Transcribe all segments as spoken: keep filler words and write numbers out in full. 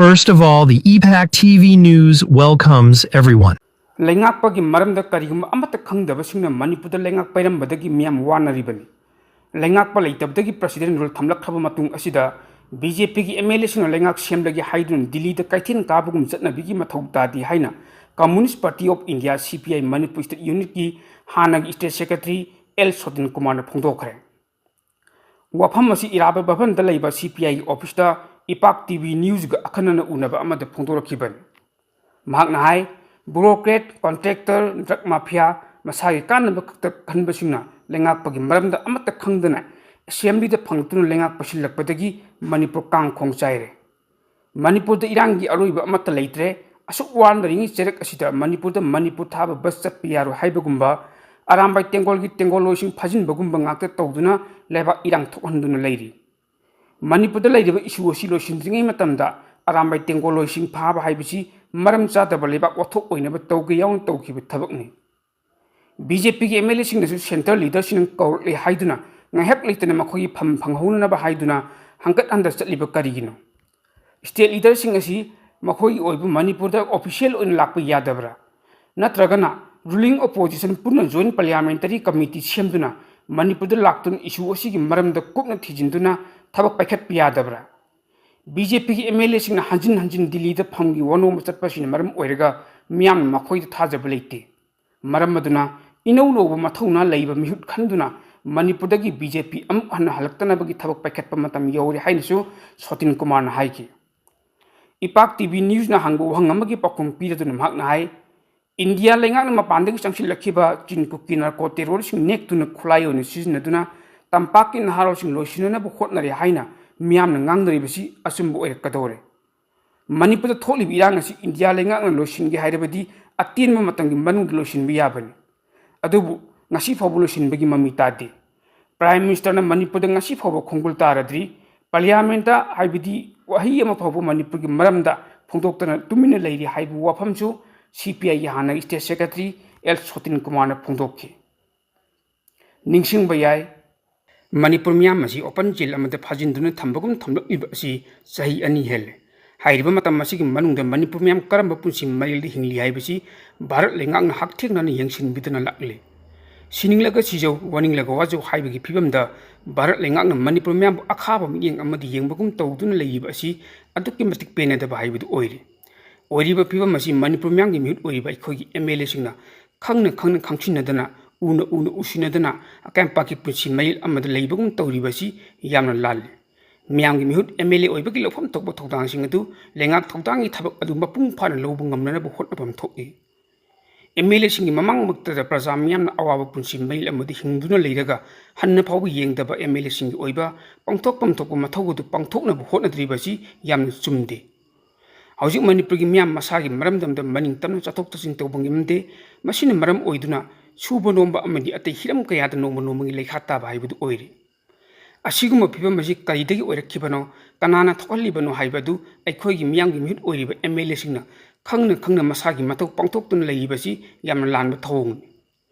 First of all, the E PAC T V News welcomes everyone. ꯂꯩꯉꯥꯛꯄꯒꯤ ꯃꯔꯝꯗ ꯀꯔꯤꯒꯨꯝꯕ ꯑꯃꯠꯇ ꯈꯪꯗꯕꯁꯤꯡꯅ ꯃꯅꯤꯄꯨꯔꯗ ꯂꯩꯉꯥꯛ ꯄꯥꯏꯔꯝꯕꯗꯒꯤ ꯃꯤꯌꯥꯝ ꯋꯥꯅꯔꯤꯕꯅꯤ꯫ ꯂꯩꯉꯥꯛꯄ ꯂꯩꯇꯕꯗꯒꯤ president rule ꯊꯝꯂꯛꯈ꯭ꯔꯕ ꯃꯇꯨꯡ ꯑꯁꯤꯗ BJPꯒꯤ MLAꯁꯤꯡꯅ ꯂꯩꯉꯥꯛ ꯁꯦꯝꯂꯒꯦ ꯍꯥꯏꯗꯨꯅ ꯗꯤꯜꯂꯤꯗ ꯀꯩꯊꯦꯜ ꯀꯥꯕꯒꯨꯝ ꯆꯠꯅꯕꯤꯒꯤ ꯃꯊꯧ ꯇꯥꯗꯦ ꯍꯥꯏꯅ Communist Party of India, CPI, Manipur State Unitꯀꯤ ꯍꯥꯟꯅꯒꯤ State Secretary L ꯁꯣꯇꯤꯟ ꯀꯨꯃꯥꯔꯅ ꯐꯣꯡꯗꯣꯛꯈ꯭ꯔꯦ꯫ ꯋꯥꯐꯝ ꯑꯁꯤ ꯏꯔꯥꯕꯣꯠ ꯚꯕꯟꯗ ꯂꯩꯕ CPIꯒꯤ officeꯇ ꯏꯄꯥꯛ TV Newsꯒ ꯑꯈꯟꯅꯅ ꯎꯅꯕ ꯑꯃꯗ ꯐꯣꯡꯗꯣꯔꯛꯈꯤꯕꯅꯤ꯫ ꯃꯍꯥꯛꯅ ꯍꯥꯏ, bureaucrat, contractor, drug mafia, ꯃꯁꯥꯒꯤ ꯀꯥꯟꯅꯕ ꯈꯛꯇ ꯈꯟꯕꯁꯤꯡꯅ ꯂꯩꯉꯥꯛꯄꯒꯤ ꯃꯔꯝꯗ ꯑꯃꯠꯇ ꯈꯪꯗꯅ assemblyꯗ ꯐꯪꯂꯛꯇꯨꯅ ꯂꯩꯉꯥꯛ ꯄꯥꯏꯁꯤꯜꯂꯛꯄꯗꯒꯤ ꯃꯅꯤꯄꯨꯔ ꯀꯥꯡ ꯈꯣꯡ ꯆꯥꯏꯔꯦ꯫ ꯃꯅꯤꯄꯨꯔꯗ ꯏꯔꯥꯡꯒꯤ ꯑꯔꯣꯏꯕ ꯑꯃꯠꯇ ꯂꯩꯇ꯭ꯔꯦ꯫ ꯑꯁꯨꯛ ꯋꯥꯅꯔꯤꯉꯩ ꯆꯩꯔꯛ ꯑꯁꯤꯗ ꯃꯅꯤꯄꯨꯔꯗ ꯃꯅꯤꯄꯨꯔ ꯊꯥꯕ bus ꯆꯠꯄ ꯌꯥꯔꯣꯏ ꯍꯥꯏꯕꯒꯨꯝꯕ, ꯑꯔꯥꯝꯕꯥꯏ ꯇꯦꯡꯒꯣꯜꯒꯤ ꯇꯦꯡꯒꯣꯜꯂꯣꯏꯁꯤꯡ ꯐꯥꯖꯤꯟꯕꯒꯨꯝꯕ ꯉꯥꯛꯇ ꯇꯧꯗꯨꯅ ꯂꯩꯕꯥꯛ ꯏꯔꯥꯡ ꯊꯣꯛꯍꯟꯗꯨꯅ ꯂꯩꯔꯤ꯫ ꯃꯅꯤꯄꯨꯔꯗ ꯂꯩꯔꯤꯕ issue ꯑꯁꯤ ꯂꯣꯏꯁꯤꯟꯗ꯭ꯔꯤꯉꯩ ꯃꯇꯝꯗ ꯑꯔꯥꯝꯕꯥꯏ ꯇꯦꯡꯒꯣꯜꯂꯣꯏꯁꯤꯡ ꯐꯥꯕ ꯍꯥꯏꯕꯁꯤ ꯃꯔꯝ ꯆꯥꯗꯕ ꯂꯩꯕꯥꯛ ꯋꯥꯊꯣꯛ ꯑꯣꯏꯅꯕ ꯇꯧꯒꯦ ꯌꯥꯎꯅ ꯇꯧꯈꯤꯕ ꯊꯕꯛꯅꯤ꯫ BJPꯒꯤ MLAꯁꯤꯡꯅꯁꯨ centre leaderꯁꯤꯡꯅ ꯀꯧꯔꯛꯂꯦ ꯍꯥꯏꯗꯨꯅ ꯉꯥꯏꯍꯥꯛ ꯂꯩꯇꯅ ꯃꯈꯣꯏꯒꯤ ꯐꯝ ꯐꯪꯍꯧꯅꯅꯕ ꯍꯥꯏꯗꯨꯅ ꯍꯪꯀꯠ ꯍꯟꯗ ꯆꯠꯂꯤꯕ ꯀꯔꯤꯒꯤꯅꯣ? State leaderꯁꯤꯡ ꯑꯁꯤ ꯃꯈꯣꯏꯒꯤ ꯑꯣꯏꯕ ꯃꯅꯤꯄꯨꯔꯗ official ꯑꯣꯏꯅ ꯂꯥꯛꯄ ꯌꯥꯗꯕ꯭ꯔꯥ? ꯅꯠꯇ꯭ꯔꯒꯅ ruling opposition ꯄꯨꯟꯅ joint parliamentary committee ꯁꯦꯝꯗꯨꯅ ꯃꯅꯤꯄꯨꯔꯗ ꯂꯥꯛꯇꯨꯅ issue ꯑꯁꯤꯒꯤ ꯃꯔꯝꯗ ꯀꯨꯞꯅ ꯊꯤꯖꯤꯟꯗꯨꯅ ꯊꯕꯛ ꯄꯥꯏꯈꯠꯄ ꯌꯥꯗꯕ꯭ꯔꯥ? BJPꯒꯤ MLAꯁꯤꯡꯅ ꯍꯟꯖꯤꯟ ꯍꯟꯖꯤꯟ ꯗꯤꯜꯂꯤꯗ ꯐꯝꯒꯤ ꯋꯥꯅꯣꯝꯕ ꯆꯠꯄꯁꯤꯅ ꯃꯔꯝ ꯑꯣꯏꯔꯒ ꯃꯤꯌꯥꯝꯅ ꯃꯈꯣꯏꯗ ꯊꯥꯖꯕ ꯂꯩꯇꯦ꯫ ꯃꯔꯝ ꯑꯗꯨꯅ ꯏꯅꯧ ꯅꯧꯕ ꯃꯊꯧꯅꯥ ꯂꯩꯕ ꯃꯤꯍꯨꯠ ꯈꯟꯗꯨꯅ ꯃꯅꯤꯄꯨꯔꯗꯒꯤ BJP ꯑꯃꯨꯛ ꯍꯟꯅ ꯍꯜꯂꯛꯇꯅꯕꯒꯤ ꯊꯕꯛ ꯄꯥꯏꯈꯠꯄ ꯃꯇꯝ ꯌꯧꯔꯦ ꯍꯥꯏꯅꯁꯨ ꯁꯣꯇꯤꯟ ꯀꯨꯃꯥꯔꯅ ꯍꯥꯏꯈꯤ꯫ ꯏꯄꯥꯛ TV Newsꯅ ꯍꯪꯕ ꯋꯥꯍꯪ ꯑꯃꯒꯤ ꯄꯥꯎꯈꯨꯝ ꯄꯤꯔꯗꯨꯅ ꯃꯍꯥꯛꯅ ꯍꯥꯏ, ꯏꯟꯗꯤꯌꯥ ꯂꯩꯉꯥꯛꯅ ꯃꯄꯥꯟꯗꯒꯤ ꯆꯪꯁꯤꯜꯂꯛꯈꯤꯕ ꯆꯤꯟ ꯀꯨꯀꯤ narco terroristꯁꯤꯡ ꯅꯦꯛꯇꯨꯅ ꯈꯨꯠꯂꯥꯏ ꯑꯣꯏꯅ ꯁꯤꯖꯤꯟꯅꯗꯨꯅ ꯇꯝꯄꯥꯛꯀꯤ ꯅꯍꯥꯔꯣꯜꯁꯤꯡ ꯂꯣꯏꯁꯤꯟꯅꯅꯕ ꯍꯣꯠꯅꯔꯦ ꯍꯥꯏꯅ ꯃꯤꯌꯥꯝꯅ ꯉꯥꯡꯅꯔꯤꯕꯁꯤ ꯑꯆꯨꯝꯕ ꯑꯣꯏꯔꯛꯀꯗꯧꯔꯦ꯫ ꯃꯅꯤꯄꯨꯔꯗ ꯊꯣꯛꯂꯤꯕ ꯏꯔꯥꯡ ꯑꯁꯤ ꯏꯟꯗꯤꯌꯥ ꯂꯩꯉꯥꯛꯅ ꯂꯣꯏꯁꯤꯟꯒꯦ ꯍꯥꯏꯔꯕꯗꯤ ꯑꯇꯦꯟꯕ ꯃꯇꯝꯒꯤ ꯃꯅꯨꯡꯗ ꯂꯣꯏꯁꯤꯟꯕ ꯌꯥꯕꯅꯤ꯫ ꯑꯗꯨꯕꯨ ꯉꯁꯤ ꯐꯥꯎꯕ ꯂꯣꯏꯁꯤꯟꯕꯒꯤ ꯃꯃꯤ ꯇꯥꯗꯦ꯫ Prime Ministerꯅ ꯃꯅꯤꯄꯨꯔꯗ ꯉꯁꯤ ꯐꯥꯎꯕ ꯈꯣꯡꯒꯨꯜ ꯇꯥꯔꯗ꯭ꯔꯤ꯫ Parliamentꯇ ꯍꯥꯏꯕꯗꯤ ꯋꯥꯍꯩ ꯑꯃ ꯐꯥꯎꯕ ꯃꯅꯤꯄꯨꯔꯒꯤ ꯃꯔꯝꯗ ꯐꯣꯡꯗꯣꯛꯇꯅ ꯇꯨꯃꯤꯟꯅ ꯂꯩꯔꯤ ꯍꯥꯏꯕ ꯋꯥꯐꯝꯁꯨ CPIꯒꯤ ꯍꯥꯟꯅꯒꯤ State Secretary L ꯁꯣꯇꯤꯟ ꯀꯨꯃꯥꯔꯅ ꯐꯣꯡꯗꯣꯛꯈꯤ꯫ ꯅꯤꯡꯁꯤꯡꯕ ꯌꯥꯏ, ꯃꯅꯤꯄꯨꯔ ꯃꯤꯌꯥꯝ ꯑꯁꯤ open jail ꯑꯃꯗ ꯐꯥꯖꯤꯟꯗꯨꯅ ꯊꯝꯕꯒꯨꯝ ꯊꯝꯂꯛꯂꯤꯕ ꯑꯁꯤ ꯆꯍꯤ ꯑꯅꯤ ꯍꯦꯜꯂꯦ꯫ ꯍꯥꯏꯔꯤꯕ ꯃꯇꯝ ꯑꯁꯤꯒꯤ ꯃꯅꯨꯡꯗ ꯃꯅꯤꯄꯨꯔ ꯃꯤꯌꯥꯝ ꯀꯔꯝꯕ ꯄꯨꯟꯁꯤ ꯃꯔꯦꯜꯗ ꯍꯤꯡꯂꯤ ꯍꯥꯏꯕꯁꯤ ꯚꯥꯔꯠ ꯂꯩꯉꯥꯛꯅ ꯍꯛꯊꯦꯡꯅꯅ ꯌꯦꯡꯁꯤꯟꯕꯤꯗꯨꯅ ꯂꯥꯛꯂꯤ꯫ ꯁꯤꯅꯤꯡꯂꯒ ꯁꯤꯖꯧ, ꯋꯥꯅꯤꯡꯂꯒ ꯋꯥꯖꯧ ꯍꯥꯏꯕꯒꯤ ꯐꯤꯕꯝꯗ ꯚꯥꯔꯠ ꯂꯩꯉꯥꯛꯅ ꯃꯅꯤꯄꯨꯔ ꯃꯤꯌꯥꯝꯕꯨ ꯑꯈꯥꯕ ꯃꯤꯠꯌꯦꯡ ꯑꯃꯗ ꯌꯦꯡꯕꯒꯨꯝ ꯇꯧꯗꯨꯅ ꯂꯩꯔꯤꯕ ꯑꯁꯤ ꯑꯗꯨꯛꯀꯤ ꯃꯇꯤꯛ ꯄꯦꯟꯅꯗꯕ ꯍꯥꯏꯕꯗꯨ ꯑꯣꯏꯔꯦ꯫ ꯑꯣꯏꯔꯤꯕ ꯐꯤꯕꯝ ꯑꯁꯤ ꯃꯅꯤꯄꯨꯔ ꯃꯤꯌꯥꯝꯒꯤ ꯃꯤꯍꯨꯠ ꯑꯣꯏꯔꯤꯕ ꯑꯩꯈꯣꯏꯒꯤ ꯑꯦꯝ ꯑꯦꯜ ꯑꯦꯁꯤꯡꯅ ꯈꯪꯅ ꯈꯪꯅ ꯈꯪꯁꯤꯟꯅꯗꯅ, ꯎꯅ ꯎꯅ ꯎꯁꯤꯟꯅꯗꯅ ꯑꯀꯥꯏ ꯑꯄꯥꯛꯀꯤ ꯄꯨꯟꯁꯤ ꯃꯔꯦꯜ ꯑꯃꯗ ꯂꯩꯕꯒꯨꯝ ꯇꯧꯔꯤꯕ ꯑꯁꯤ ꯌꯥꯝꯅ ꯂꯥꯜꯂꯤ꯫ ꯃꯤꯌꯥꯝꯒꯤ ꯃꯤꯍꯨꯠ ꯑꯦꯝ ꯑꯦꯜ ꯑꯦ ꯑꯣꯏꯕꯒꯤ ꯂꯧꯐꯝ ꯊꯣꯛꯄ ꯊꯧꯗꯥꯡꯁꯤꯡ ꯑꯗꯨ ꯂꯩꯉꯥꯛ ꯊꯧꯗꯥꯡꯒꯤ ꯊꯕꯛ ꯑꯗꯨ ꯃꯄꯨꯡ ꯐꯥꯅ ꯂꯧꯕ ꯉꯝꯅꯅꯕ ꯍꯣꯠꯅꯐꯝ ꯊꯣꯛꯏ꯫ ꯑꯦꯝ ꯑꯦꯜ ꯑꯦꯁꯤꯡꯒꯤ ꯃꯃꯥꯡꯃꯛꯇꯗ ꯄ꯭ꯔꯖꯥ ꯃꯤꯌꯥꯝꯅ ꯑꯋꯥꯕ ꯄꯨꯟꯁꯤ ꯃꯔꯦꯜ ꯑꯃꯗ ꯍꯤꯡꯗꯨꯅ ꯂꯩꯔꯒ ꯍꯟꯅ ꯐꯥꯎꯕ ꯌꯦꯡꯗꯕ ꯑꯦꯝ ꯑꯦꯜ ꯑꯦꯁꯤꯡꯒꯤ ꯑꯣꯏꯕ ꯄꯥꯡꯊꯣꯛꯐꯝ ꯊꯣꯛꯄ ꯃꯊꯧ ꯑꯗꯨ ꯄꯥꯡꯊꯣꯛꯅꯕ ꯍꯣꯠꯅꯗ꯭ꯔꯤꯕ ꯑꯁꯤ ꯌꯥꯝꯅ ꯆꯨꯝꯗꯦ꯫ ꯍꯧꯖꯤꯛ ꯃꯅꯤꯄꯨꯔꯒꯤ ꯃꯤꯌꯥꯝ ꯃꯁꯥꯒꯤ ꯃꯔꯝꯗꯝꯗ ꯃꯅꯤꯡ ꯇꯝꯅ ꯆꯠꯊꯣꯛ ꯆꯠꯁꯤꯟ ꯇꯧꯕ ꯉꯝꯗꯦ꯫ ꯃꯁꯤꯅ ꯃꯔꯝ ꯑꯣꯏꯗꯨꯅ ꯁꯨꯕ ꯅꯣꯝꯕ ꯑꯃꯗꯤ ꯑꯇꯩ ꯍꯤꯔꯝ ꯀꯌꯥꯗ ꯅꯣꯡꯃ ꯅꯣꯡꯃꯒꯤ ꯂꯩꯈꯥ ꯇꯥꯕ ꯍꯥꯏꯕꯗꯨ ꯑꯣꯏꯔꯦ꯫ ꯑꯁꯤꯒꯨꯝꯕ ꯐꯤꯕꯝ ꯑꯁꯤ ꯀꯔꯤꯗꯒꯤ ꯑꯣꯏꯔꯛꯈꯤꯕꯅꯣ, ꯀꯅꯥꯅ ꯊꯣꯛꯍꯜꯂꯤꯕꯅꯣ ꯍꯥꯏꯕꯗꯨ ꯑꯩꯈꯣꯏꯒꯤ ꯃꯤꯌꯥꯝꯒꯤ ꯃꯤꯍꯨꯠ ꯑꯣꯏꯔꯤꯕ ꯑꯦꯝ ꯑꯦꯜ ꯑꯦꯁꯤꯡꯅ ꯈꯪꯅ ꯈꯪꯅ ꯃꯁꯥꯒꯤ ꯃꯊꯧ ꯄꯥꯡꯊꯣꯛꯇꯨꯅ ꯂꯩꯔꯤꯕꯁꯤ ꯌꯥꯝꯅ ꯂꯥꯟꯕ ꯊꯧꯑꯣꯡꯅꯤ꯫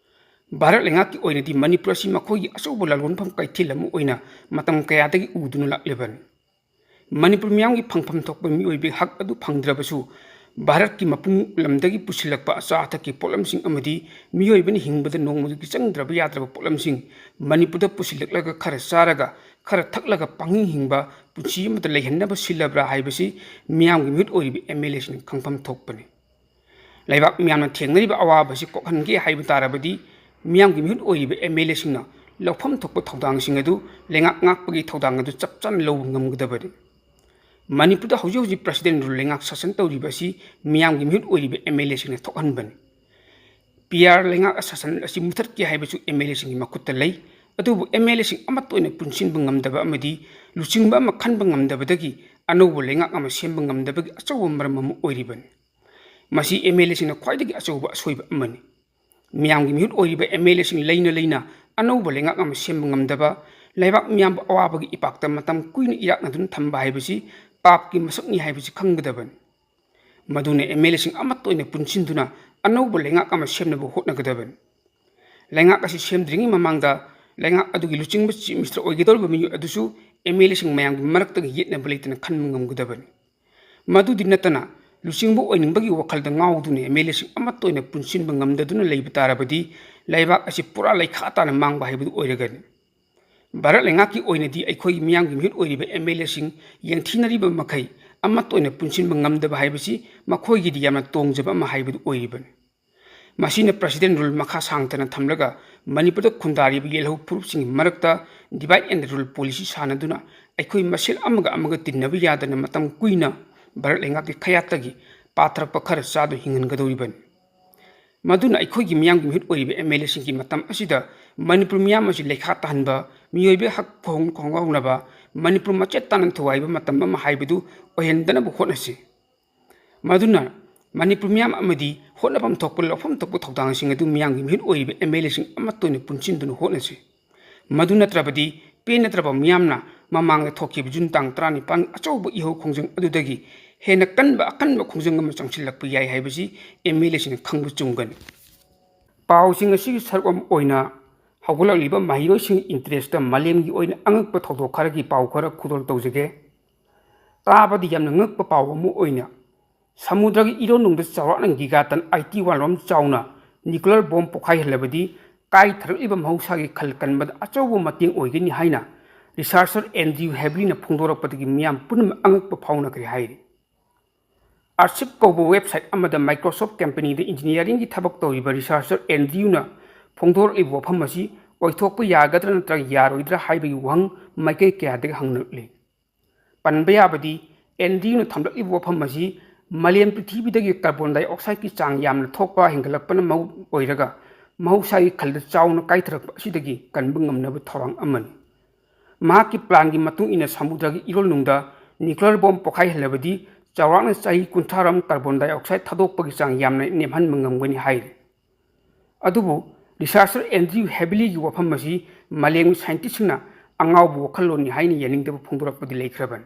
ꯚꯥꯔꯠ ꯂꯩꯉꯥꯛꯀꯤ ꯑꯣꯏꯅꯗꯤ ꯃꯅꯤꯄꯨꯔ ꯑꯁꯤ ꯃꯈꯣꯏꯒꯤ ꯑꯆꯧꯕ ꯂꯂꯣꯟꯐꯝ ꯀꯩꯊꯦꯜ ꯑꯃ ꯑꯣꯏꯅ ꯃꯇꯝ ꯀꯌꯥꯗꯒꯤ ꯎꯗꯨꯅ ꯂꯥꯛꯂꯤꯕꯅꯤ꯫ ꯃꯅꯤꯄꯨꯔ ꯃꯤꯌꯥꯝꯒꯤ ꯐꯪꯐꯝ ꯊꯣꯛꯄ ꯃꯤꯑꯣꯏꯕꯒꯤ ꯍꯛ ꯑꯗꯨ ꯐꯪꯗ꯭ꯔꯕꯁꯨ, ꯚꯥꯔꯠꯀꯤ ꯃꯄꯨꯡ ꯂꯝꯗꯒꯤ ꯄꯨꯁꯤꯜꯂꯛꯄ ꯑꯆꯥ ꯑꯊꯛꯀꯤ ꯄꯣꯠꯂꯝꯁꯤꯡ ꯑꯃꯗꯤ ꯃꯤꯑꯣꯏꯕꯅ ꯍꯤꯡꯕꯗ ꯅꯣꯡꯃꯒꯤ ꯆꯪꯗ꯭ꯔꯕ ꯌꯥꯗ꯭ꯔꯕ ꯄꯣꯠꯂꯝꯁꯤꯡ ꯃꯅꯤꯄꯨꯔꯗ ꯄꯨꯁꯤꯜꯂꯛꯂꯒ ꯈꯔ ꯆꯥꯔꯒ ꯈꯔ ꯊꯛꯂꯒ ꯄꯪꯍꯤꯡ ꯍꯤꯡꯕ ꯄꯨꯟꯁꯤ ꯑꯃꯗ ꯂꯩꯍꯟꯅꯕ ꯁꯤꯜꯂꯕ꯭ꯔꯥ ꯍꯥꯏꯕꯁꯤ ꯃꯤꯌꯥꯝꯒꯤ ꯃꯤꯍꯨꯠ ꯑꯣꯏꯔꯤꯕ ꯑꯦꯝ ꯑꯦꯜ ꯑꯦꯁꯤꯡꯅ ꯈꯪꯐꯝ ꯊꯣꯛꯄꯅꯤ꯫ ꯂꯩꯕꯥꯛ ꯃꯤꯌꯥꯝꯅ ꯊꯦꯡꯅꯔꯤꯕ ꯑꯋꯥꯕꯁꯤ ꯀꯣꯛꯍꯟꯒꯦ ꯍꯥꯏꯕ ꯇꯥꯔꯕꯗꯤ ꯃꯤꯌꯥꯝꯒꯤ ꯃꯤꯍꯨꯠ ꯑꯣꯏꯔꯤꯕ ꯑꯦꯝ ꯑꯦꯜ ꯑꯦꯁꯤꯡꯅ ꯂꯧꯐꯝ ꯊꯣꯛꯄ ꯊꯧꯗꯥꯡꯁꯤꯡ ꯑꯗꯨ ꯂꯩꯉꯥꯛ ꯉꯥꯛꯄꯒꯤ ꯊꯧꯗꯥꯡ ꯑꯗꯨ ꯆꯞ ꯆꯥꯅ ꯂꯧꯕ ꯉꯝꯒꯗꯕꯅꯤ꯫ ꯃꯅꯤꯄꯨꯔꯗ ꯍꯧꯖꯤꯛ ꯍꯧꯖꯤꯛ ꯄ꯭ꯔꯁꯤꯗꯦꯟ ꯔꯨꯜ ꯂꯩꯉꯥꯛ ꯁꯥꯁꯟ ꯇꯧꯔꯤꯕ ꯑꯁꯤ ꯃꯤꯌꯥꯝꯒꯤ ꯃꯤꯍꯨꯠ ꯑꯣꯏꯔꯤꯕ ꯑꯦꯝ ꯑꯦꯜ ꯑꯦꯁꯤꯡꯅ ꯊꯣꯛꯍꯟꯕꯅꯤ꯫ ꯄꯤ ꯑꯥꯔ ꯂꯩꯉꯥꯛ ꯁꯥꯁꯟ ꯑꯁꯤ ꯃꯨꯊꯠꯀꯦ ꯍꯥꯏꯕꯁꯨ ꯑꯦꯝ ꯑꯦꯜ ꯑꯦꯁꯤꯡꯒꯤ ꯃꯈꯨꯠꯇ ꯂꯩ꯫ ꯑꯗꯨꯕꯨ ꯑꯦꯝ ꯑꯦꯜ ꯑꯦꯁꯤꯡ ꯑꯃꯠꯇ ꯑꯣꯏꯅ ꯄꯨꯟꯁꯤꯟꯕ ꯉꯝꯗꯕ ꯑꯃꯗꯤ ꯂꯨꯆꯤꯡꯕ ꯑꯃ ꯈꯟꯕ ꯉꯝꯗꯕꯗꯒꯤ ꯑꯅꯧꯕ ꯂꯩꯉꯥꯛ ꯑꯃ ꯁꯦꯝꯕ ꯉꯝꯗꯕꯒꯤ ꯑꯆꯧꯕ ꯃꯔꯝ ꯑꯃ ꯑꯣꯏꯔꯤꯕꯅꯤ꯫ ꯃꯁꯤ ꯑꯦꯝ ꯑꯦꯜ ꯑꯦꯁꯤꯡꯅ ꯈ꯭ꯋꯥꯏꯗꯒꯤ ꯑꯆꯧꯕ ꯑꯁꯣꯏꯕ ꯑꯃꯅꯤ꯫ ꯃꯤꯌꯥꯝꯒꯤ ꯃꯤꯍꯨꯠ ꯑꯣꯏꯔꯤꯕ ꯑꯦꯝ ꯑꯦꯜ ꯑꯦꯁꯤꯡ ꯂꯩꯅ ꯂꯩꯅ ꯑꯅꯧꯕ ꯂꯩꯉꯥꯛ ꯑꯃ ꯁꯦꯝꯕ ꯉꯝꯗꯕ, ꯂꯩꯕꯥꯛ ꯃꯤꯌꯥꯝꯕꯨ ꯑꯋꯥꯕꯒꯤ ꯏꯄꯥꯛꯇ ꯃꯇꯝ ꯀꯨꯏꯅ ꯏꯔꯥꯛꯅꯗꯨꯅ ꯊꯝꯕ ꯍꯥꯏꯕꯁꯤ ꯄꯥꯞꯀꯤ ꯃꯁꯛꯅꯤ ꯍꯥꯏꯕꯁꯤ ꯈꯪꯒꯗꯕꯅꯤ꯫ ꯃꯗꯨꯅ ꯑꯦꯝ ꯑꯦꯜ ꯑꯦꯁꯤꯡ ꯑꯃꯠꯇ ꯑꯣꯏꯅ ꯄꯨꯟꯁꯤꯟꯗꯨꯅ ꯑꯅꯧꯕ ꯂꯩꯉꯥꯛ ꯑꯃ ꯁꯦꯝꯅꯕ ꯍꯣꯠꯅꯒꯗꯕꯅꯤ꯫ ꯂꯩꯉꯥꯛ ꯑꯁꯤ ꯁꯦꯝꯗ꯭ꯔꯤꯉꯩ ꯃꯃꯥꯡꯗ ꯂꯩꯉꯥꯛ ꯑꯗꯨꯒꯤ ꯂꯨꯆꯤꯡꯕ ꯆꯤꯐ ꯃꯤꯅꯤꯁꯇꯔ ꯑꯣꯏꯒꯗꯧꯔꯤꯕ ꯃꯤꯑꯣꯏ ꯑꯗꯨꯁꯨ ꯑꯦꯝ ꯑꯦꯜ ꯑꯦꯁꯤꯡ ꯃꯌꯥꯝꯒꯤ ꯃꯔꯛꯇꯒꯤ ꯌꯦꯠꯅꯕ ꯂꯩꯇꯅ ꯈꯟꯕ ꯉꯝꯒꯗꯕꯅꯤ꯫ ꯃꯗꯨꯗꯤ ꯅꯠꯇꯅ, ꯂꯨꯆꯤꯡꯕ ꯑꯣꯏꯅꯤꯡꯕꯒꯤ ꯋꯥꯈꯜꯗ ꯉꯥꯎꯗꯨꯅ ꯑꯦꯝ ꯑꯦꯜ ꯑꯦꯁꯤꯡ ꯑꯃꯠꯇ ꯑꯣꯏꯅ ꯄꯨꯟꯁꯤꯟꯕ ꯉꯝꯗꯗꯨꯅ ꯂꯩꯕ ꯇꯥꯔꯕꯗꯤ, ꯂꯩꯕꯥꯛ ꯑꯁꯤ ꯄꯨꯔꯥ ꯂꯩꯈꯥ ꯇꯥꯅ ꯃꯥꯡꯕ ꯍꯥꯏꯕꯗꯨ ꯑꯣꯏꯔꯒꯅꯤ꯫ ꯚꯥꯔꯠ ꯂꯩꯉꯥꯛꯀꯤ ꯑꯣꯏꯅꯗꯤ ꯑꯩꯈꯣꯏꯒꯤ ꯃꯤꯌꯥꯝꯒꯤ ꯃꯤꯍꯨꯠ ꯑꯣꯏꯔꯤꯕ ꯑꯦꯝ ꯑꯦꯜ ꯑꯦꯁꯤꯡ ꯌꯦꯡꯊꯤꯅꯔꯤꯕ ꯃꯈꯩ ꯑꯃꯠꯇ ꯑꯣꯏꯅ ꯄꯨꯟꯁꯤꯟꯕ ꯉꯝꯗꯕ ꯍꯥꯏꯕꯁꯤ ꯃꯈꯣꯏꯒꯤꯗꯤ ꯌꯥꯝꯅ ꯇꯣꯡꯖꯕ ꯑꯃ ꯍꯥꯏꯕꯗꯨ ꯑꯣꯏꯔꯤꯕꯅꯤ꯫ ꯃꯁꯤꯅ ꯄ꯭ꯔꯁꯤꯗꯦꯟ ꯔꯨꯜ ꯃꯈꯥ ꯁꯥꯡꯊꯅ ꯊꯝꯂꯒ ꯃꯅꯤꯄꯨꯔꯗ ꯈꯨꯟꯗꯥꯔꯤꯕ ꯌꯦꯜꯍꯧ ꯐꯨꯔꯨꯞꯁꯤꯡꯒꯤ ꯃꯔꯛꯇ divide and rule policy ꯁꯥꯟꯅꯗꯨꯅ ꯑꯩꯈꯣꯏ ꯃꯁꯦꯜ ꯑꯃꯒ ꯑꯃꯒ ꯇꯤꯟꯅꯕ ꯌꯥꯗꯅ ꯃꯇꯝ ꯀꯨꯏꯅ ꯚꯥꯔꯠ ꯂꯩꯉꯥꯛꯀꯤ ꯈꯌꯥꯠꯇꯒꯤ ꯄꯥꯊꯔꯛꯄ ꯈꯔ ꯆꯥꯗꯨꯅ ꯍꯤꯡꯍꯟꯒꯗꯧꯔꯤꯕꯅꯤ꯫ ꯃꯗꯨꯅ ꯑꯩꯈꯣꯏꯒꯤ ꯃꯤꯌꯥꯝꯒꯤ ꯃꯤꯍꯨꯠ ꯑꯣꯏꯔꯤꯕ ꯑꯦꯝ ꯑꯦꯜ ꯑꯦꯁꯤꯡꯒꯤ ꯃꯇꯝ ꯑꯁꯤꯗ ꯃꯅꯤꯄꯨꯔ ꯃꯤꯌꯥꯝ ꯑꯁꯤ ꯂꯩꯈꯥ ꯇꯥꯍꯟꯕ, ꯃꯤꯑꯣꯏꯕꯒꯤ ꯍꯛ ꯈꯣꯡ-, ꯈꯣꯡꯒꯥꯎꯅꯕ, ꯃꯅꯤꯄꯨꯔ ꯃꯆꯦꯠ ꯇꯥꯅ ꯊꯨꯒꯥꯏꯕ ꯃꯇꯝ ꯑꯃ ꯍꯥꯏꯕꯗꯨ ꯑꯣꯏꯍꯟꯗꯅꯕ ꯍꯣꯠꯅꯁꯤ꯫ ꯃꯗꯨꯅ ꯃꯅꯤꯄꯨꯔ ꯃꯤꯌꯥꯝ ꯑꯃꯗꯤ ꯍꯣꯠꯅꯐꯝ ꯊꯣꯛꯄ, ꯂꯧꯐꯝ ꯊꯣꯛꯄ ꯊꯧꯗꯥꯡꯁꯤꯡ ꯑꯗꯨ ꯃꯤꯌꯥꯝꯒꯤ ꯃꯤꯍꯨꯠ ꯑꯣꯏꯔꯤꯕ ꯑꯦꯝ ꯑꯦꯜ ꯑꯦꯁꯤꯡ ꯑꯃꯠꯇ ꯑꯣꯏꯅ ꯄꯨꯟꯁꯤꯟꯗꯨꯅ ꯍꯣꯠꯅꯁꯤ꯫ ꯃꯗꯨ ꯅꯠꯇ꯭ꯔꯕꯗꯤ ꯄꯦꯟꯅꯗ꯭ꯔꯕ ꯃꯤꯌꯥꯝꯅ ꯃꯃꯥꯡꯗ ꯊꯣꯛꯈꯤꯕ ꯖꯨꯟ ꯇꯥꯡ ꯇꯔꯥꯅꯤꯄꯥꯟ ꯑꯆꯧꯕ ꯏꯍꯧ ꯈꯣꯡꯖꯪ ꯑꯗꯨꯗꯒꯤ ꯍꯦꯟꯅ ꯀꯟꯕ ꯑꯀꯟꯕ ꯈꯣꯡꯖꯪ ꯑꯃ ꯆꯪꯁꯤꯜꯂꯛꯄ ꯌꯥꯏ ꯍꯥꯏꯕꯁꯤ ꯑꯦꯝ ꯑꯦꯜ ꯑꯦꯁꯤꯡꯅ ꯈꯪꯕ ꯆꯨꯝꯒꯅꯤ꯫ ꯄꯥꯎꯁꯤꯡ ꯑꯁꯤꯒꯤ ꯁꯔꯨꯛ ꯑꯃ ꯑꯣꯏꯅ ꯍꯧꯒꯠꯂꯛꯂꯤꯕ ꯃꯍꯩꯔꯣꯏꯁꯤꯡꯒꯤ interest ꯃꯥꯂꯦꯝꯒꯤ ꯑꯣꯏꯅ ꯑꯉꯛꯄ ꯊꯧꯗꯣꯛ ꯈꯔꯒꯤ ꯄꯥꯎ ꯈꯔ ꯈꯨꯗꯣꯜ ꯇꯧꯖꯒꯦ꯫ ꯇꯥꯕꯗꯤ ꯌꯥꯝꯅ ꯉꯛꯄ ꯄꯥꯎ ꯑꯃ ꯑꯣꯏꯅ ꯁꯃꯨꯗ꯭ꯔꯒꯤ ꯏꯔꯣꯟꯅꯨꯡꯗ ꯆꯥꯎꯔꯥꯛꯅ gigaton eighty one ꯔꯣꯝ ꯆꯥꯎꯅ nuclear bomb ꯄꯣꯈꯥꯏꯍꯜꯂꯕꯗꯤ ꯀꯥꯏꯊꯔꯛꯂꯤꯕ ꯃꯍꯧꯁꯥꯒꯤ ꯈꯜ ꯀꯟꯕꯗ ꯑꯆꯧꯕ ꯃꯇꯦꯡ ꯑꯣꯏꯒꯅꯤ ꯍꯥꯏꯅ researcher Andrew Hebley ꯅ ꯐꯣꯡꯗꯣꯔꯛꯄꯗꯒꯤ ꯃꯤꯌꯥꯝ ꯄꯨꯝꯅꯃꯛ ꯑꯉꯛꯄ ꯐꯥꯎꯅꯈ꯭ꯔꯦ ꯍꯥꯏꯔꯤ꯫ Earthship ꯀꯧꯕ website ꯑꯃꯗ Microsoft company ꯗ engineering ꯒꯤ ꯊꯕꯛ ꯇꯧꯔꯤꯕ researcher Andrew ꯅ ꯐꯣꯡꯗꯣꯔꯛꯂꯤꯕ ꯋꯥꯐꯝ ꯑꯁꯤ ꯑꯣꯏꯊꯣꯛꯄ ꯌꯥꯒꯗ꯭ꯔꯥ ꯅꯠꯇ꯭ꯔꯒ ꯌꯥꯔꯣꯏꯗ꯭ꯔꯥ ꯍꯥꯏꯕꯒꯤ ꯋꯥꯍꯪ ꯃꯥꯏꯀꯩ ꯀꯌꯥꯗꯒꯤ ꯍꯪꯂꯛꯂꯤ꯫ ꯄꯟꯕ ꯌꯥꯕꯗꯤ, Andrew ꯅ ꯊꯝꯂꯛꯂꯤꯕ ꯋꯥꯐꯝ ꯑꯁꯤ ꯃꯥꯂꯦꯝ ꯄ꯭ꯔꯤꯊꯤꯕꯤꯗꯒꯤ carbon dioxide ꯀꯤ ꯆꯥꯡ ꯌꯥꯝꯅ ꯊꯣꯛꯄ ꯍꯦꯟꯒꯠꯂꯛꯄꯅ ꯃꯔꯝ ꯑꯣꯏꯔꯒ ꯃꯍꯧꯁꯥꯒꯤ ꯈꯜꯗ ꯆꯥꯎꯅ ꯀꯥꯏꯊꯔꯛꯄ ꯑꯁꯤꯗꯒꯤ ꯀꯟꯕ ꯉꯝꯅꯕ ꯊꯧꯔꯥꯡ ꯑꯃꯅꯤ꯫ ꯃꯍꯥꯛꯀꯤ plan ꯒꯤ ꯃꯇꯨꯡ ꯏꯟꯅ ꯁꯃꯨꯗ꯭ꯔꯒꯤ ꯏꯔꯣꯜꯅꯨꯡꯗ nuclear bomb ꯄꯣꯈꯥꯏꯍꯜꯂꯕꯗꯤ ꯆꯥꯎꯔꯥꯛꯅ ꯆꯍꯤ ꯀꯨꯟꯊ꯭ꯔꯥ ꯔꯣꯝ carbon dioxide ꯊꯥꯗꯣꯛꯄꯒꯤ ꯆꯥꯡ ꯌꯥꯝꯅ ꯅꯦꯝꯍꯟꯕ ꯉꯝꯒꯅꯤ ꯍꯥꯏꯔꯤ꯫ ꯑꯗꯨꯕꯨ researcher Andrew Hebley ꯒꯤ ꯋꯥꯐꯝ ꯑꯁꯤ ꯃꯥꯂꯦꯝꯒꯤ scientist ꯁꯤꯡꯅ ꯑꯉꯥꯎꯕ ꯋꯥꯈꯜꯂꯣꯟꯅꯤ ꯍꯥꯏꯅ ꯌꯥꯅꯤꯡꯗꯕ ꯐꯣꯡꯗꯣꯔꯛꯄꯗꯤ ꯂꯩꯈ꯭ꯔꯕꯅꯤ꯫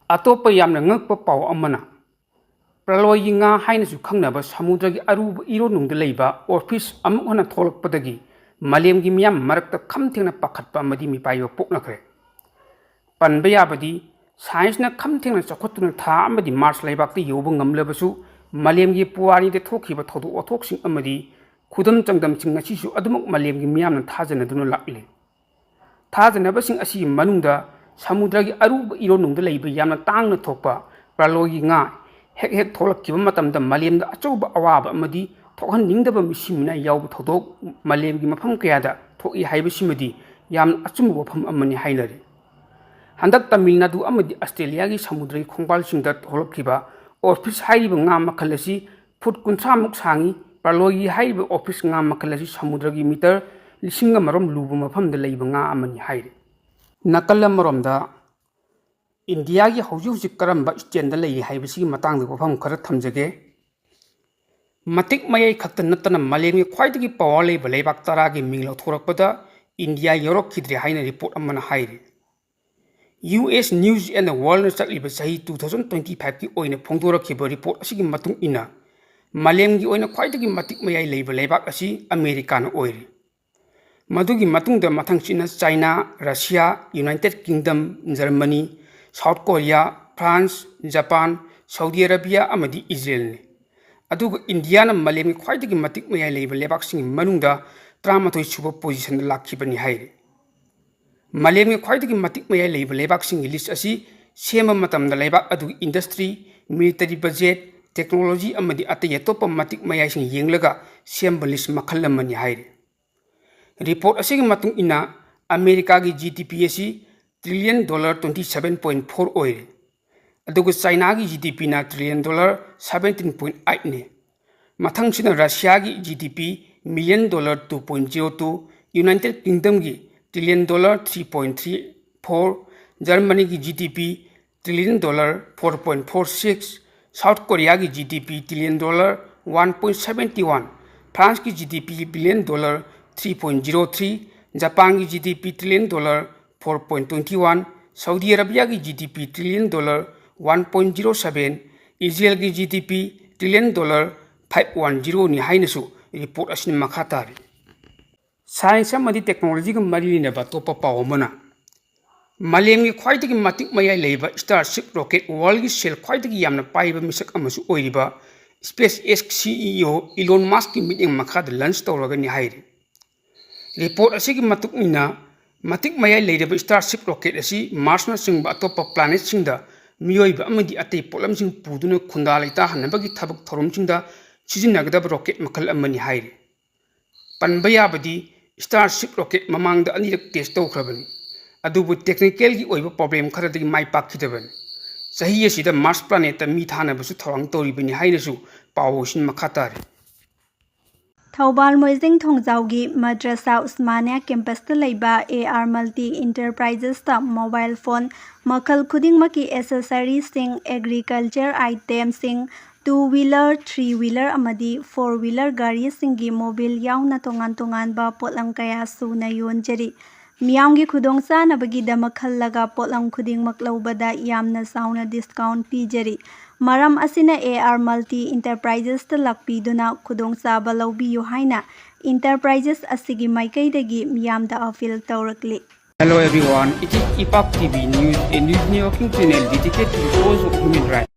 ꯑꯇꯣꯞꯄ ꯌꯥꯝꯅ ꯉꯛꯄ ꯄꯥꯎ ꯑꯃꯅ, ꯄ꯭ꯔꯂꯣꯏꯒꯤ ꯉꯥ ꯍꯥꯏꯅꯁꯨ ꯈꯪꯅꯕ ꯁꯃꯨꯗ꯭ꯔꯒꯤ ꯑꯔꯨꯕ ꯏꯔꯣꯟꯅꯨꯡꯗ ꯂꯩꯕ orifice ꯑꯃꯨꯛ ꯍꯟꯅ ꯊꯣꯛꯂꯛꯄꯗꯒꯤ ꯃꯥꯂꯦꯝꯒꯤ ꯃꯤꯌꯥꯝ ꯃꯔꯛꯇ ꯈꯝ ꯊꯦꯡꯅ ꯄꯥꯈꯠꯄ ꯑꯃꯗꯤ ꯃꯤꯄꯥꯏꯕ ꯄꯣꯛꯅꯈ꯭ꯔꯦ꯫ ꯄꯟꯕ ꯌꯥꯕꯗꯤ, ꯁꯥꯏꯟꯁꯅ ꯈꯝ ꯊꯦꯡꯅ ꯆꯥꯎꯈꯠꯇꯨꯅ ꯊꯥ ꯑꯃꯗꯤ ꯃꯥꯔꯁ ꯂꯩꯕꯥꯛꯇ ꯌꯧꯕ ꯉꯝꯂꯕꯁꯨ, ꯃꯥꯂꯦꯝꯒꯤ ꯄꯨꯋꯥꯔꯤꯗ ꯊꯣꯛꯈꯤꯕ ꯊꯧꯗꯣꯛ ꯋꯥꯊꯣꯛꯁꯤꯡ ꯑꯃꯗꯤ ꯈꯨꯗꯝ ꯆꯥꯡꯗꯝꯁꯤꯡ ꯉꯁꯤꯁꯨ ꯑꯗꯨꯃꯛ ꯃꯥꯂꯦꯝꯒꯤ ꯃꯤꯌꯥꯝꯅ ꯊꯥꯖꯅꯗꯨꯅ ꯂꯥꯛꯂꯤ꯫ ꯊꯥꯖꯅꯕꯁꯤꯡ ꯑꯁꯤꯒꯤ ꯃꯅꯨꯡꯗ ꯁꯃꯨꯗ꯭ꯔꯒꯤ ꯑꯔꯨꯕ ꯏꯔꯣꯟꯅꯨꯡꯗ ꯂꯩꯕ ꯌꯥꯝꯅ ꯇꯥꯡꯅ ꯊꯣꯛꯄ ꯄ꯭ꯔꯂꯣꯏꯒꯤ ꯉꯥ ꯍꯦꯛ ꯍꯦꯛ ꯊꯣꯛꯂꯛꯈꯤꯕ ꯃꯇꯝꯗ ꯃꯥꯂꯦꯝꯗ ꯑꯆꯧꯕ ꯑꯋꯥꯕ ꯑꯃꯗꯤ ꯊꯣꯛꯍꯟꯅꯤꯡꯗꯕ ꯃꯤꯁꯤꯡ ꯃꯤꯅꯥꯏ ꯌꯥꯎꯕ ꯊꯧꯗꯣꯛ ꯃꯥꯂꯦꯝꯒꯤ ꯃꯐꯝ ꯀꯌꯥꯗ ꯊꯣꯛꯏ ꯍꯥꯏꯕꯁꯤꯃꯗꯤ ꯌꯥꯝꯅ ꯑꯆꯨꯝꯕ ꯋꯥꯐꯝ ꯑꯃꯅꯤ ꯍꯥꯏꯅꯔꯤ꯫ ꯍꯟꯗꯛ ꯇꯥꯃꯤꯜ ꯅꯥꯗꯨ ꯑꯃꯗꯤ ꯑꯁꯇ꯭ꯔꯦꯂꯤꯌꯥꯒꯤ ꯁꯃꯨꯗ꯭ꯔꯒꯤ ꯈꯣꯡꯕꯥꯜꯁꯤꯡꯗ ꯊꯣꯛꯂꯛꯈꯤꯕ ꯑꯣꯐꯤꯁ ꯍꯥꯏꯔꯤꯕ ꯉꯥ ꯃꯈꯜ ꯑꯁꯤ ꯐꯨꯠ ꯀꯨꯟꯊ꯭ꯔꯥꯃꯨꯛ ꯁꯥꯡꯏ꯫ ꯄ꯭ꯔꯂꯣꯏꯒꯤ ꯍꯥꯏꯔꯤꯕ ꯑꯣꯐꯤꯁ ꯉꯥ ꯃꯈꯜ ꯑꯁꯤ ꯁꯃꯨꯗ꯭ꯔꯒꯤ ꯃꯤꯇꯔ ꯂꯤꯁꯤꯡ ꯑꯃꯔꯣꯝ ꯂꯨꯕ ꯃꯐꯝꯗ ꯂꯩꯕ ꯉꯥ ꯑꯃꯅꯤ ꯍꯥꯏꯔꯤ꯫ ꯅꯥꯀꯜ ꯑꯃꯔꯣꯝꯗ ꯏꯟꯗꯤꯌꯥꯒꯤ ꯍꯧꯖꯤꯛ ꯍꯧꯖꯤꯛ ꯀꯔꯝꯕ ꯁ꯭ꯇꯦꯟꯗ ꯂꯩꯔꯤ ꯍꯥꯏꯕꯁꯤꯒꯤ ꯃꯇꯥꯡꯗ ꯋꯥꯐꯝ ꯈꯔ ꯊꯝꯖꯒꯦ꯫ ꯃꯇꯤꯛ ꯃꯌꯥꯏ ꯈꯛꯇ ꯅꯠꯇꯅ ꯃꯥꯂꯦꯝꯒꯤ ꯈ꯭ꯋꯥꯏꯗꯒꯤ ꯄꯋꯥꯔ ꯂꯩꯕ ꯂꯩꯕꯥꯛ ꯇꯔꯥꯒꯤ ꯃꯤꯡ ꯂꯧꯊꯣꯔꯛꯄꯗ ꯏꯟꯗꯤꯌꯥ ꯌꯥꯎꯔꯛꯈꯤꯗ꯭ꯔꯦ ꯍꯥꯏꯅ ꯔꯤꯄꯣꯔꯠ ꯑꯃꯅ ꯍꯥꯏꯔꯤ꯫ ꯌꯨ ꯑꯦꯁ News and Worldꯅ ꯆꯠꯂꯤꯕ ꯆꯍꯤ two thousand twenty fiveꯀꯤ ꯑꯣꯏꯅ ꯐꯣꯡꯗꯣꯔꯛꯈꯤꯕ ꯔꯤꯄꯣꯔꯠ ꯑꯁꯤꯒꯤ ꯃꯇꯨꯡ ꯏꯟꯅ, ꯃꯥꯂꯦꯝꯒꯤ ꯑꯣꯏꯅ ꯈ꯭ꯋꯥꯏꯗꯒꯤ ꯃꯇꯤꯛ ꯃꯌꯥꯏ ꯂꯩꯕ ꯂꯩꯕꯥꯛ ꯑꯁꯤ ꯑꯃꯦꯔꯤꯀꯥꯅ ꯑꯣꯏꯔꯤ꯫ ꯃꯗꯨꯒꯤ ꯃꯇꯨꯡꯗ ꯃꯊꯪꯁꯤꯅ China, Russia, United Kingdom, Germany, South Korea, France, Japan, Saudi Arabia ꯑꯃꯗꯤ ꯏꯖꯔꯦꯜꯅꯤ꯫ ꯑꯗꯨꯒ ꯏꯟꯗꯤꯌꯥꯅ ꯃꯥꯂꯦꯝꯒꯤ ꯈ꯭ꯋꯥꯏꯗꯒꯤ ꯃꯇꯤꯛ ꯃꯌꯥꯏ ꯂꯩꯕ ꯂꯩꯕꯥꯛꯁꯤꯡꯒꯤ ꯃꯅꯨꯡꯗ ꯇꯔꯥꯃꯥꯊꯣꯏ ꯁꯨꯕ ꯄꯣꯖꯤꯁꯟꯗ ꯂꯥꯛꯈꯤꯕꯅꯤ ꯍꯥꯏꯔꯤ꯫ ꯃꯥꯂꯦꯝꯒꯤ ꯈ꯭ꯋꯥꯏꯗꯒꯤ ꯃꯇꯤꯛ ꯃꯌꯥꯏ ꯂꯩꯕ ꯂꯩꯕꯥꯛꯁꯤꯡꯒꯤ ꯂꯤꯁ ꯑꯁꯤ ꯁꯦꯝꯕ ꯃꯇꯝꯗ ꯂꯩꯕꯥꯛ ꯑꯗꯨꯒꯤ ꯏꯟꯗꯁꯇ꯭ꯔꯤ, ꯃꯤꯂꯤꯇꯔꯤ ꯕꯖꯦꯠ, ꯇꯦꯛꯅꯣꯂꯣꯖꯤ ꯑꯃꯗꯤ ꯑꯇꯩ ꯑꯇꯣꯞꯄ ꯃꯇꯤꯛ ꯃꯌꯥꯏꯁꯤꯡ ꯌꯦꯡꯂꯒ ꯁꯦꯝꯕ ꯂꯤꯁ ꯃꯈꯜ ꯑꯃꯅꯤ ꯍꯥꯏꯔꯤ꯫ ꯔꯤꯄꯣꯔꯠ ꯑꯁꯤꯒꯤ ꯃꯇꯨꯡ ꯏꯟꯅ, ꯑꯃꯦꯔꯤꯀꯥꯒꯤ ꯖꯤ ꯗꯤ ꯄꯤ ꯑꯁꯤ trillion dollar twenty seven point four ꯑꯣꯏꯔꯦ, ꯑꯗꯨꯒ ꯆꯥꯏꯅꯥꯒꯤ ꯖꯤ ꯗꯤ ꯄꯤꯅ ꯇ꯭ꯔꯤꯂꯤꯌꯟ ꯗꯣꯂꯔ seventeen point eightꯅꯤ꯫ ꯃꯊꯪꯁꯤꯅ ꯔꯁꯤꯌꯥꯒꯤ G D P million dollar two point zero two, United ꯀꯤꯡꯗꯝꯒꯤ trillion dollar three point three four, ꯖꯔꯃꯅꯤꯒꯤ G D P trillion dollar four point four six, South ꯀꯣꯔꯤꯌꯥꯒꯤ G D P trillion dollar one point seventy one, ꯐ꯭ꯔꯥꯟꯁꯀꯤ G D P billion dollar three point zero three, ꯖꯄꯥꯟꯒꯤ G D P trillion dollar four point twenty one, Saudi ꯑꯔꯥꯕꯤꯌꯥꯒꯤ G D P trillion dollar one point zero seven, ꯏꯖꯔꯦꯜꯒꯤ G D P trillion dollar five one zeroꯅꯤ ꯍꯥꯏꯅꯁꯨ report ꯑꯁꯤꯅ ꯃꯈꯥ ꯇꯥꯔꯤ꯫ Science ꯑꯃꯗꯤ ꯇꯦꯛꯅꯣꯂꯣꯖꯤꯒ ꯃꯔꯤ ꯂꯩꯅꯕ ꯑꯇꯣꯞꯄ ꯄꯥꯎ ꯑꯃꯅ, ꯃꯥꯂꯦꯝꯒꯤ ꯈ꯭ꯋꯥꯏꯗꯒꯤ ꯃꯇꯤꯛ ꯃꯌꯥꯏ ꯂꯩꯕ Starship rocket, worldꯒꯤ ꯁꯦꯜ ꯈ꯭ꯋꯥꯏꯗꯒꯤ ꯌꯥꯝꯅ ꯄꯥꯏꯕ ꯃꯤꯁꯛ ꯑꯃꯁꯨ ꯑꯣꯏꯔꯤꯕ SpaceX CEO Elon Muskꯀꯤ ꯃꯤꯠꯌꯦꯡ ꯃꯈꯥꯗ launch ꯇꯧꯔꯒꯅꯤ ꯍꯥꯏꯔꯤ꯫ Report ꯑꯁꯤꯒꯤ ꯃꯇꯨꯡ ꯏꯟꯅ, ꯃꯇꯤꯛ ꯃꯌꯥꯏ ꯂꯩꯔꯕ Starship rocket ꯑꯁꯤ Marsꯅꯆꯤꯡꯕ ꯑꯇꯣꯞꯄ planetꯁꯤꯡꯗ ꯃꯤꯑꯣꯏꯕ ꯑꯃꯗꯤ ꯑꯇꯩ ꯄꯣꯠꯂꯝꯁꯤꯡ ꯄꯨꯗꯨꯅ ꯈꯨꯟꯗꯥ ꯂꯩꯇꯥꯍꯟꯅꯕꯒꯤ ꯊꯕꯛ ꯊꯧꯔꯝꯁꯤꯡꯗ ꯁꯤꯖꯤꯟꯅꯒꯗꯕ rocket ꯃꯈꯜ ꯑꯃꯅꯤ ꯍꯥꯏꯔꯤ꯫ ꯄꯟꯕ ꯌꯥꯕꯗꯤ, Starship rocket ꯃꯃꯥꯡꯗ ꯑꯅꯤꯔꯛ test ꯇꯧꯈ꯭ꯔꯕꯅꯤ, ꯑꯗꯨꯕꯨ technicalꯒꯤ ꯑꯣꯏꯕ problem ꯈꯔꯗꯒꯤ ꯃꯥꯏ ꯄꯥꯛꯈꯤꯗꯕꯅꯤ꯫ ꯆꯍꯤ ꯑꯁꯤꯗ Mars planetꯇ ꯃꯤ ꯊꯥꯅꯕꯁꯨ ꯊꯧꯔꯥꯡ ꯇꯧꯔꯤꯕꯅꯤ ꯍꯥꯏꯅꯁꯨ ꯄꯥꯎ ꯑꯁꯤꯅ ꯃꯈꯥ ꯇꯥꯔꯤ꯫ ꯊꯧꯕꯥꯜ ꯃꯣꯏꯖꯤꯡ ꯊꯣꯡꯖꯥꯎꯒꯤ ꯃꯗ꯭ꯔꯁꯥ ꯎꯁꯃꯥꯅꯤꯌꯥ campusꯇ ꯂꯩꯕ AR Multi Enterprises ꯇ mobile phone ꯃꯈꯜ ꯈꯨꯗꯤꯡꯃꯛꯀꯤ accessories ꯁꯤꯡ, agriculture item ꯁꯤꯡ, two wheeler, three wheeler ꯑꯃꯗꯤ four wheeler ꯒꯥꯔꯤꯁꯤꯡꯒꯤ mobile ꯌꯥꯎꯅ ꯇꯣꯉꯥꯟ ꯇꯣꯉꯥꯟꯕ ꯄꯣꯠꯂꯝ ꯀꯌꯥ ꯁꯨꯅ ꯌꯣꯟꯖꯔꯤ꯫ ꯃꯤꯌꯥꯝꯒꯤ ꯈꯨꯗꯣꯡꯆꯥꯅꯕꯒꯤꯗꯃꯛ ꯈꯜꯂꯒ ꯄꯣꯠꯂꯝ ꯈꯨꯗꯤꯡꯃꯛ ꯂꯧꯕꯗ ꯌꯥꯝꯅ ꯆꯥꯎꯅ discount ꯄꯤꯖꯔꯤ꯫ ꯃꯔꯝ ꯑꯁꯤꯅ AR Multi Enterprises ꯇ ꯂꯥꯛꯄꯤꯗꯨꯅ ꯈꯨꯗꯣꯡꯆꯥꯕ ꯂꯧꯕꯤꯌꯨ ꯍꯥꯏꯅ enterprises ꯑꯁꯤꯒꯤ ꯃꯥꯏꯀꯩꯗꯒꯤ ꯃꯤꯌꯥꯝꯗ appeal ꯇꯧꯔꯛꯂꯤ꯫ Hello everyone, it is Ipak TV News, a news networking channel dedicated to the cause of human rights.